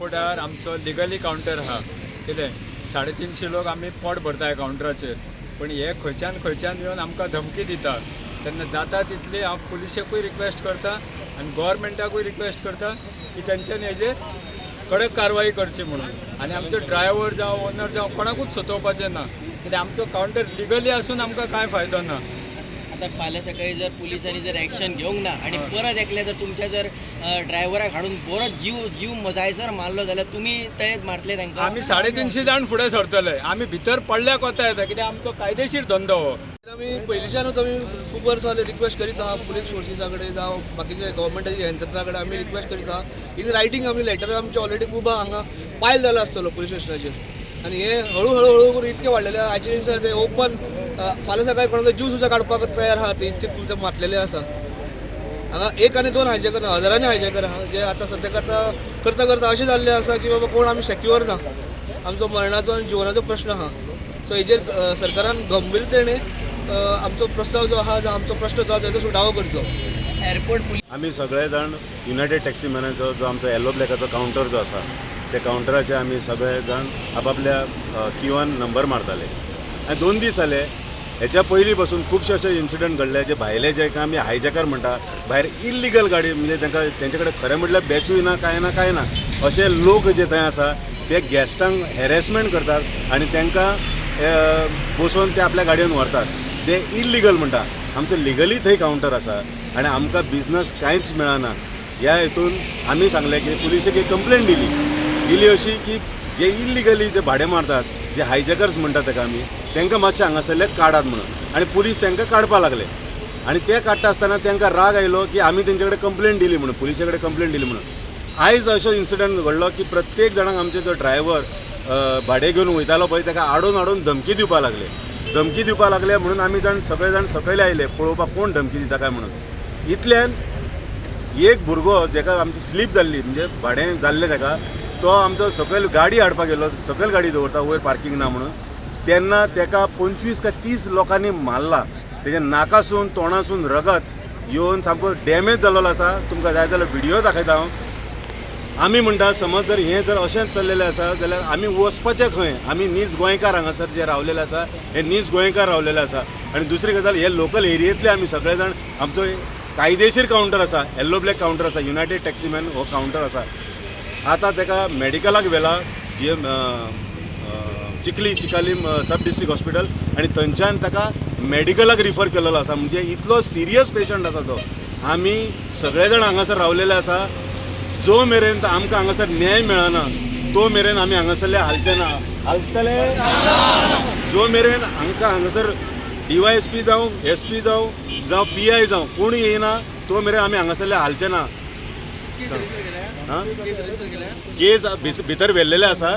एअरपोर्टार आमचो legally counter आहा कितें 350 लोक आमी पोट भरता कावंटराचेर, पण हे खंयच्यान खंयच्यान येवन आमकां धमकी दिता. तेन्ना जाता तितली हांव पुलिशेकूय रिक्वेस्ट करता आनी गोवोरमेंटाकूय रिक्वेस्ट करता की तेंच्यानी हेजेर कडक कारवाई करची म्हणून. आनी आमचो ड्रायव्हर जावं ओनर जावं कोणाकूच सतोवपाचें ना, कित्याक आमचो कावंटर लिगली आसून आमकां कांय फायदो ना. आता फाल्यां सकाळी जर पुलिसांनी जर एक्शन घेवंक ना आनी परत एकले जर तुमच्या जर ड्रायव्हराक हाडून बरो जीव जीव जायसर मारलो जाल्यार तुमी ते मारतले तांकां? आमी 350 जाण फुडें सरतले. आमी भितर पडल्या कोता येता, कित्याक आमचो कायदेशीर धंदो हो. आमी पयलींच्यानूच आमी खूब वर्सां जालीं रिक्वेस्ट करीत आहा पुलीस फोर्सिसा कडेन जावं बाकीच्या गव्हर्मेंटाच्या यंत्रणा कडेन आमी रिक्वेस्ट करीत आहा. इन रायटींग आमी लेटर आमचे ऑलरेडी खूब हांगा पायल जाला आसतलो पुलीस स्टेशनाचेर. आनी हे हळू हळू हळू करून इतके वाडलेले आयचे दिसा ते ओपन फाल्यां सकाळी कोणाचो जीव सुद्दां काडपाक तयार आहा ते इतके तुमचे मातलेले आसा. हांगा एक आनी दोन हायजॅकर ना, हजारांनी हायजॅकर आहा जे आतां सद्याक आतां करता करता अशें जाल्लें आसा की बाबा कोण आमी सेक्युअर ना. आमचो मरणाचो आनी जिवनाचो प्रश्न आहा. सो हेजेर सरकारान गंभीरतेने आमचो प्रस्ताव जो आहा, आमचो प्रश्न जो आहा तेजो सुटावो करचो. एअरपोर्ट आमी सगळे जाण युनायटेड टॅक्सी मॅनाचो जो आमचो येल्लो ब्लॅकाचो कावंटर जो आसा त्या कावंटराचे आमी सगळे जाण आपापल्या क्यूआन नंबर मारताले. आनी 2 दीस जाले हेच्या पयलीं पासून खुबशे अशे इन्सिडंट घडले जे भायले जे आमी हायजॅकर म्हणटा, भायर इल्लिगल गाडी म्हणजे तांकां तेंचे कडेन खरें म्हटल्यार बॅचूय ना, कांय ना कांय ना, अशे लोक जे थंय आसा ते गॅस्टांक हॅरेसमेंट करतात आनी तांकां बसोवन ते आपल्या गाडयेन व्हरतात. ते इल्लिगल म्हणटा. आमचो लिगली थंय कावंटर आसा आनी आमकां बिजनस कांयच मेळना. ह्या हेतून आमी सांगलें की पुलिशेक एक कंप्लेन दिली दिली अशी की जे इल्लिगली जे भाडें मारतात, जे हायजॅकर्स म्हणटात ताका आमी, तांकां मातशें हांगासरले काडात म्हणून. आनी पुलीस तांकां काडपाक लागले आनी ते काडटा आसतना तांकां राग आयलो की आमी तेंचे कडेन कंप्लेन दिली म्हणून, पुलिसे कडेन कंप्लेन दिली म्हणून. आयज असो इन्सिडंट घडलो की प्रत्येक जाणांक आमचे जो ड्रायव्हर भाडें घेवन वयतालो पळय ताका आडोवन आडोवन धमकी दिवपाक लागले. धमकी दिवपाक लागले म्हणून आमी जाण सगळे जाण सकयल आयले पळोवपाक कोण धमकी दिता काय म्हणून. इतल्यान एक भुरगो जेका आमची स्लीप जाल्ली म्हणजे भाडें जाल्लें ताका, तो आमचो सकयल गाडी हाडपाक गेलो, सकयल गाडी दवरता वयर पार्कींग ना म्हणून. तेन्ना ताका 25 काय 30 लोकांनी मारला. तेज्या नाकासून तोंडासून रगत येवन सामको डॅमेज जाल्लो आसा. तुमकां जाय जाल्यार व्हिडियो दाखयता हांव. आमी म्हणटा समज जर हें जर अशेंच चल्लेलें आसा जाल्यार आमी वचपाचें खंय? आमी नीज गोंयकार हांगासर जे रावलेले आसा हे नीज गोंयकार रावलेले आसा. आनी दुसरी गजाल, हे लोकल एरियेंतले आमी सगळे जाण, आमचो कायदेशीर कावंटर आसा, येल्लो ब्लॅक कावंटर आसा, युनायटेड टॅक्सीमॅन हो कावंटर आसा. आतां ताका मेडिकलाक व्हेला जी एम चिखली चिकालीम सब डिस्ट्रिक्ट हॉस्पिटल आनी थंयच्यान ताका मेडिकलाक रिफर केलेलो आसा. म्हणजे इतलो सिरियस पेशंट आसा तो. आमी सगळे जाण हांगासर रावलेले आसा. जो मेरेन आमकां हांगासर न्याय मेळना तो मेरेन आमी हांगासरले हालचे ना, हालतले. जो मेरेन आमकां हांगासर DYSP जावं SP जावं जावं PI जावं कोण येयना तो मेरेन आमी हांगासरले हालचे ना. केस भितर व्हेल्लेले आसा,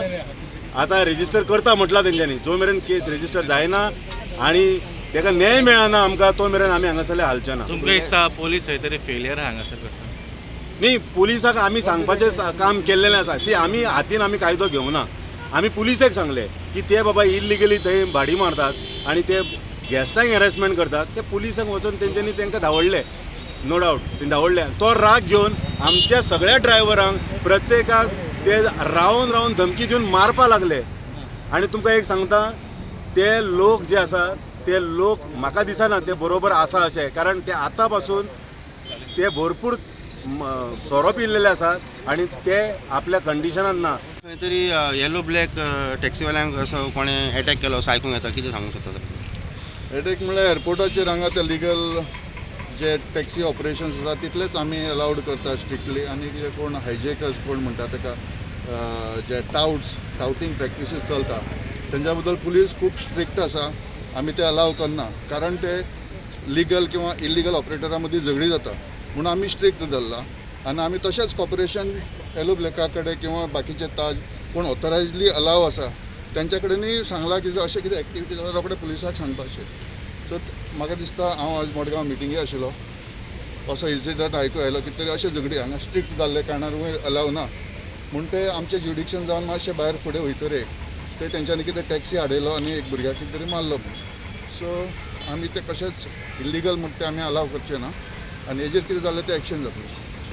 आतां रेजिस्टर करता म्हटलां तेंच्यांनी. जो मेरेन केस रेजिस्टर जायना आनी ताका न्याय मेळना आमकां तो मेरेन आमी हांगासरले हालचे ना. तुमकां दिसता पोलीस खंय तरी फेलियर हांगासर कसो? न्ही, पुलिसाक आमी सांगपाचें काम केल्लेलें आसा. सी आमी हातीन आमी कायदो घेवना. आमी पुलिसेक सांगलें की ते बाबा इल्लिगली थंय भाडी मारतात आनी ते गॅस्टांक हॅरेसमेंट करतात. ते पुलिसांक वचून तेंच्यांनी तांकां धांवडले, नो डावट ते धांवडले. तो राग घेवन आमच्या सगळ्या ड्रायव्हरांक प्रत्येकाक ते रावन रावन धमकी दिवन मारपाक लागले. आनी तुमकां एक सांगता, ते लोक जे आसा ते लोक म्हाका दिसना ते बरोबर आसा अशें, कारण ते आतां पासून ते भरपूर सोरो पिल्लेले आसात आनी ते आपल्या कंडिशनान ना. खंय तरी येलो ब्लॅक टॅक्सीवाल्यांक असो कोणें एटॅक केलो असो आयकूंक येता, कितें सांगूंक सोदता सर? एटॅक म्हणल्यार एअरपोर्टाचेर हांगा ते लिगल जे टॅक्सी ऑपरेशन्स आसा तितलेच आमी अलावड करता स्ट्रिक्टली. आनी जे कोण हायजॅकर्स कोण म्हणटा ताका जे टावटींग प्रॅक्टिसीस चलता तेंच्या बद्दल पुलीस खूब स्ट्रिक्ट आसा. आमी ते अलाव करना, कारण ते लिगल किंवा इलिगल ऑपरेटरा मदीं झगडी जाता म्हणून आमी स्ट्रिक्ट धरला. आनी आमी तशेंच कॉर्पोरेशन येलो ब्लॅका कडेन किंवा बाकीचे ताज कोण ऑथरायजली अलाव आसा तेंच्या कडेनूय सांगलां की अशें कितें एक्टिविटी जाल्यार रोखडे पुलिसाक सांगपाचें. सो म्हाका दिसता हांव आज मडगांव मिटिंगे आशिल्लो, असो इन्सिडंट आयकूंक आयलो की तरी अशें झगडी हांगा स्ट्रिक्ट जाल्ले कारणान अलाव ना म्हूण ते आमचें ज्युडिक्शन जावन मातशें भायर फुडें वयतरे ते तेंच्यांनी कितें टॅक्सी हाडयलो आनी एक भुरग्याक कितें तरी मारलो म्हूण. सो आमी ते कशेंच इल्लिगल म्हूण ते आमी अलाव करचे ना आनी हेजेर कितें जालें तें एक्शन जातलें.